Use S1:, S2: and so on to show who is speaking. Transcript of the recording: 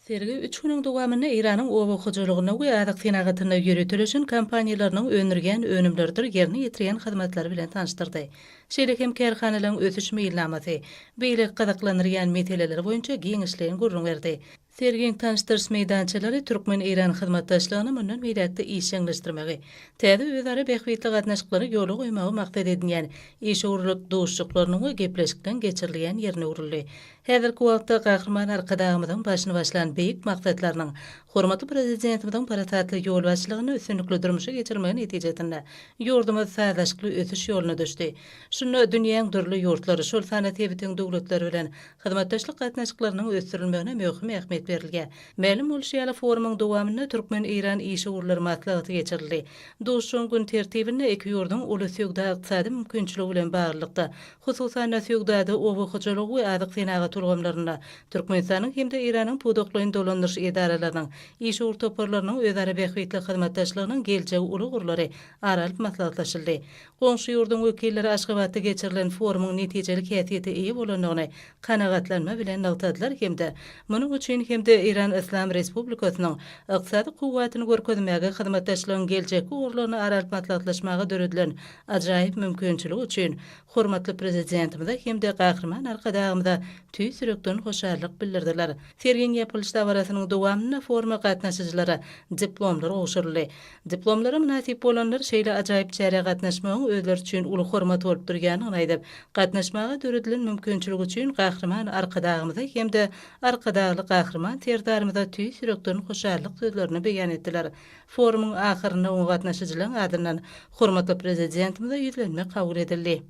S1: Sergi üç günüň dowamynda Eýranyň oba hojalygynda we azyk senagatynda ýöriteleşen kompaniýalarynyň öndürýän önümleridir ýerine ýetirýän hyzmatlary bilen tanyşdyrdy. Şeýle hem kärhanalaryň ösüş meýilnamasy, beýleki gyzyklandyrýan meseleler boýunça giňişleýin gürrüň berdi. Sergiň tanyşdyryş meýdançalary türkmen-eýran hyzmatdaşlygyny mundan beýläk-de işjeňleşdirmegi, täze özara bähbitli gatnaşyklary ýola goýmagy maksat edinýän işewürlik duşuşyklarynyň we gepleşikleriň geçirilýän ýerine öwrüldi. Häzirki wagtda Gahryman Arkadagymyzyň başyny başlan beýik maksatlarynyň hormatly Prezidentimiziň parasatly ýolbaşçylygynda üstünlikli durmuşa geçirilmegi netijesinde ýurdumyz sazlaşykly ösüş ýoluna düşdi. Şunda dünýäň dürli ýurtlary, şol sanda sebitiň döwletleri bilen hyzmatdaşlyk gatnaşyklarynyň ösdürilmegine möhüm ähmiýet berilýär. Mälim bolşy ýaly, forumyň dowamynda türkmen-eýran işewürler maslahaty geçirildi. Duşuşygyň gün tertibinde iki ýurduň uly söwda-ykdysady mümkinçiligi bilen baglylykda, hususan-da, söwdada, oba hojalygy we azyk senagaty ulgamlarynda Türkmenistanyň hem-de Eýranyň pudaklaýyn dolandyryş edaralarynyň, işewür toparlarynyň özara bähbitli hyzmatdaşlygynyň geljegi uly ugurlary ara alyp maslahatlaşyldy. Goňşy ýurduň wekilleri Aşgabatda geçirilen forumyň netijeli häsiýete eýe bolandygyny kanagatlanma bilen nygtadylar hem-de munuň üçin hem-de Eýran Yslam Respublikasynyň ykdysady kuwwatyny görkezmäge hyzmatdaşlygyň geljekki ugurlaryny ara alyp maslahatlaşmaga döredilen ajaýyp mümkinçilik üçin hormatly Prezidentimize hem-de Gahryman Arkadagymyza tüýs ýürekden hoşallyk bildirdiler. Sergiň ýapylyş dabarasynyň dowamynda foruma gatnaşyjylara diplomlar gowşuryldy. Diplomlara mynasyp bolanlar şeýle ajaýyp çärä gatnaşmagyň özleri üçin uly hormat bolup durýandygyny aýdyp, gatnaşmaga döredilen mümkinçilik üçin Gahryman Arkadagymyza hem-de Arkadagly Gahryman Serdarymyza tüýs ýürekden hoşallyk sözlerini beýan etdiler. Forumyň ahyrynda oňa gatnaşyjylaryň adyndan hormatly Prezidentimize ýüzlenme kabul edildi.